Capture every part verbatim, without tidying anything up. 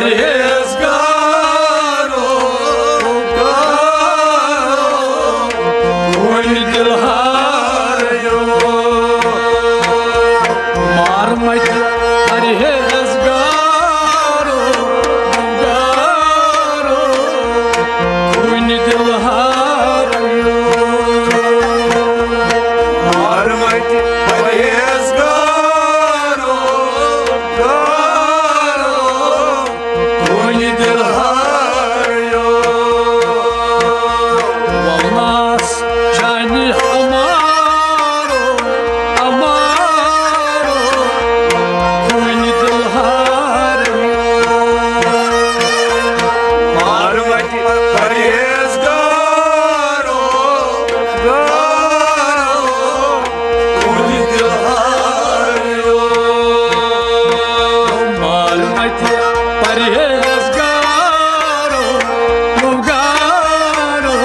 پرہیزگارو، گارو، وۄنۍ دِلہارو۔ مارمتہِ پرہیزگارو، گارو، وۄنۍ دِلہارو۔ مارمتہِ پرہیزگارو، گارو، وۄنۍ دِلہارو۔ وَناس چانہِ اَمارو، اَمارو، وۄنۍ دِلہارو۔ مارمتہِ پرہیزگارو، گارو، کُنہِ دِلہارو۔ مارمتہِ پرہیزگارو، گارو،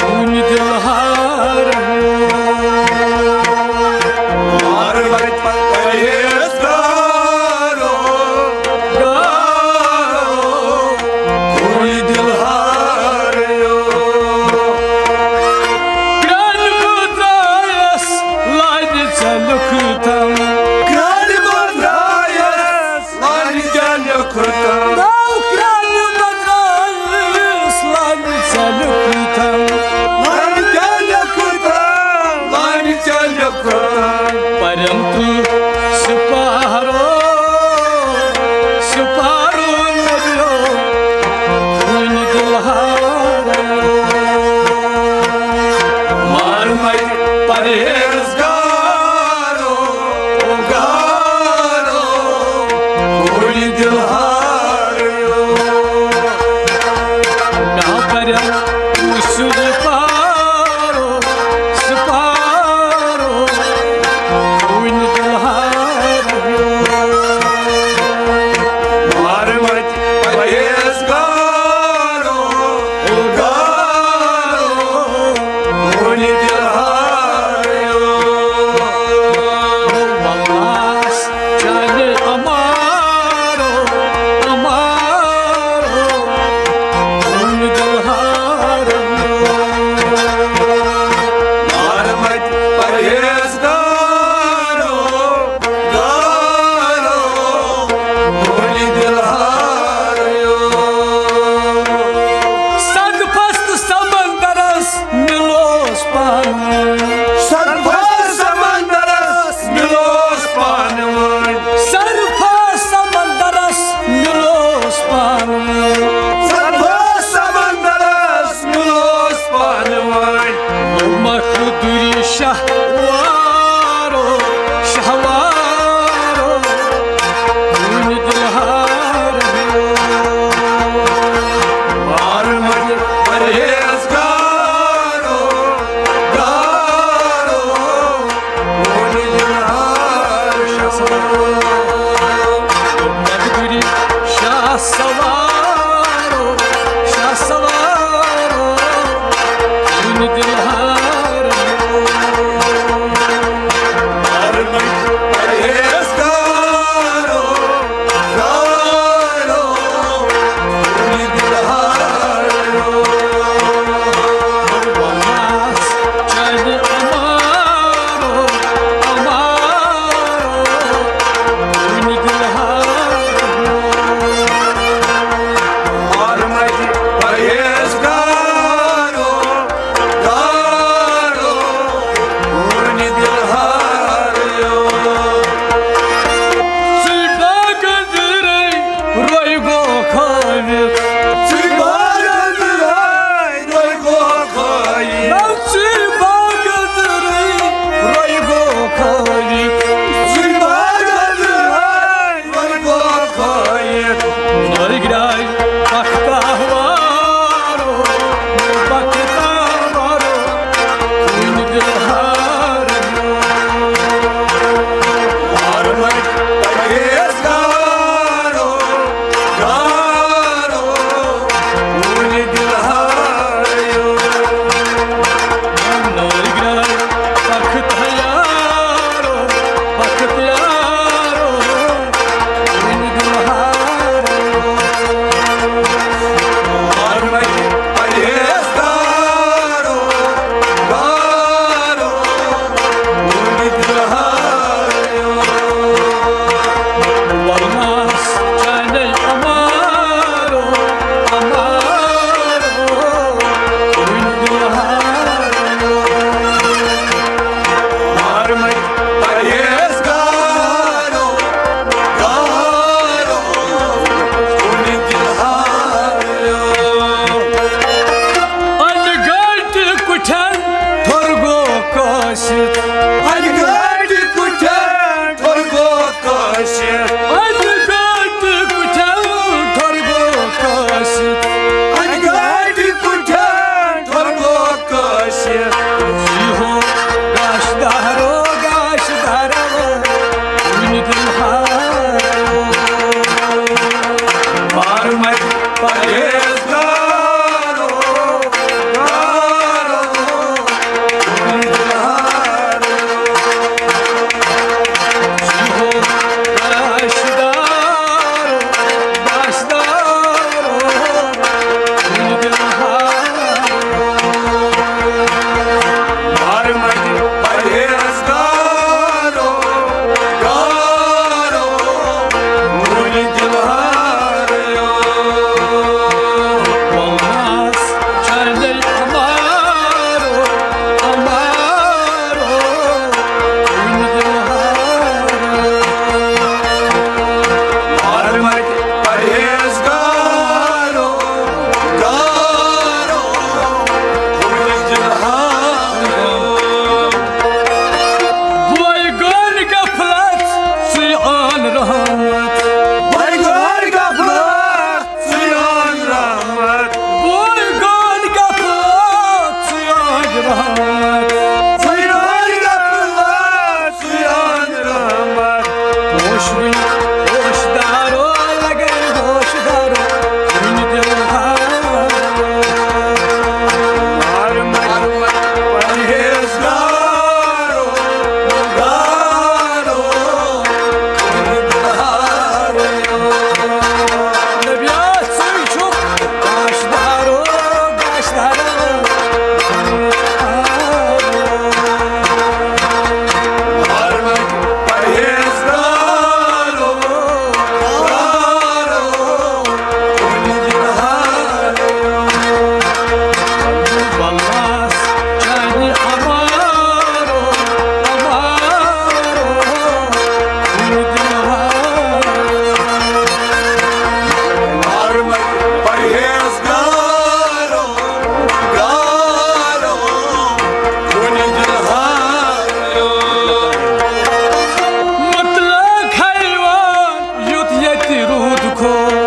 کُنہِ دِلہارو۔ مارمتہِ پرہیزگارو، گارو، کُنہِ دِلہارو۔ کرٛانہِ بہٕ درٛایس لانہِ ژےٚ لیوٚکھتم۔ کرٛانہِ بہٕ درٛایس لانہِ ژےٚ لیوٚکھتم۔ ناو کرٛانہِ بہٕ درٛایس لانہِ ژےٚ لیوٚکھتم۔ لانہِ ژےٚ لیوٚکھتم، لانہِ ژےٚ لیوٚکھتم۔ پرن تہٕ سپارو، سپارو نبیو، وۄنۍ دلہارو۔ مارمتہِ پرہیزگارو، گارو، وۄنۍ دلہارو۔ مےٚ پرن کُس سُہ پارو، سُہ پارو، وُنہِ دُلہارو۔ مارمتہِ پرہیزگارو، گارو، وُنہِ دُلہارو۔ وَلَس چلے امارو، امارو، کُن دلہارو۔ مارمتہِ پرہیزگارو، گارو، کُن دلہارو۔ صد پست سمندرس مِلوس پانہٕ ؤنۍ۔ سرفا سمندرس مِلوس پانہٕ ؤنۍ۔ سرفا سمندرس مِلوس پانہٕ ؤنۍ۔ سرفا سمندرس مِلوس پانہٕ ؤنۍ۔ لوٚمکھ دوٗری شہوارو، شہوارو، وُنہِ دُلہارو۔ مارمتہِ پرہیزگارو، گارو، وُنہِ دُلہارو۔ مقدری شاہ سوارو، شاہ سوارو، وُنہِ دُلہارو۔ مارمتہِ پرہیزگارو، گارو، کُن دلہارو۔ وَلَس چلے امارو، امارو، کُن دلہارو۔ مارمتہِ پرہیزگارو، گارو، وُنہِ دلہارو۔ ژٕے باغ أنٛدرَے روے گوٚو کھٲوِتھ۔ ژٕے باغ أنٛدرَے روے گوٚو کھٲوِتھ۔ نہ ژٕے باغ أنٛدرَے روے گوٚو کھٲوِتھ۔ ژٕے باغ أنٛدرَے وۄنۍ گوٚو کھٲیِتھ۔ نٔرۍ درٛاے پکھتاوارو، پکھتاوارو، کُن دلہارو۔ مارمتہِ پرہیزگارو، گارو، وُنہِ دلہارو۔ نٔرۍ درٛاے پکھتاوارو، پکھتاوارو، وُنہِ دلہارو۔ تہِ روٗد کھوٚت۔